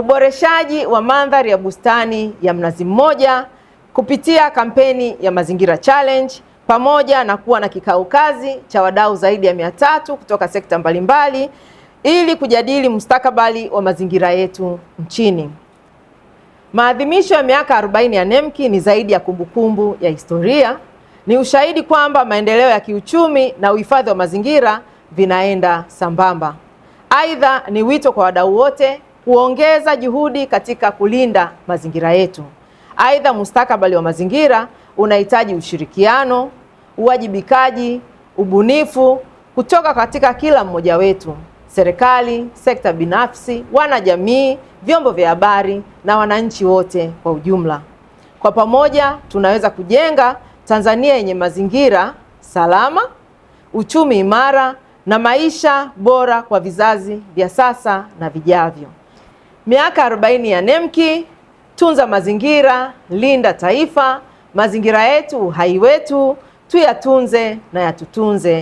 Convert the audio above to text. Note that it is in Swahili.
Uboreshaji wa mandhari ya bustani ya Mnazi Mmoja kupitia kampeni ya Mazingira Challenge pamoja na kuwa na kikao kazi cha wadau zaidi ya 300 kutoka sekta mbalimbali ili kujadili mustakabali wa mazingira yetu nchini. Maadhimisho ya miaka 40 ya NEMC ni zaidi ya kumbukumbu ya historia, ni ushahidi kwamba maendeleo ya kiuchumi na uhifadhi wa mazingira vinaenda sambamba. Aidha, ni wito kwa wadau wote kuongeza juhudi katika kulinda mazingira yetu. Aidha, mustakabali wa mazingira unahitaji ushirikiano, uwajibikaji, ubunifu kutoka katika kila mmoja wetu: serikali, sekta binafsi, wanajamii, vyombo vya habari na wananchi wote kwa ujumla. Kwa pamoja tunaweza kujenga Tanzania yenye mazingira salama, uchumi imara na maisha bora kwa vizazi vya sasa na vijavyo. Miaka 40 ya NEMC, tunza mazingira, linda taifa. Mazingira yetu uhai wetu, tuyatunze na yatutunze.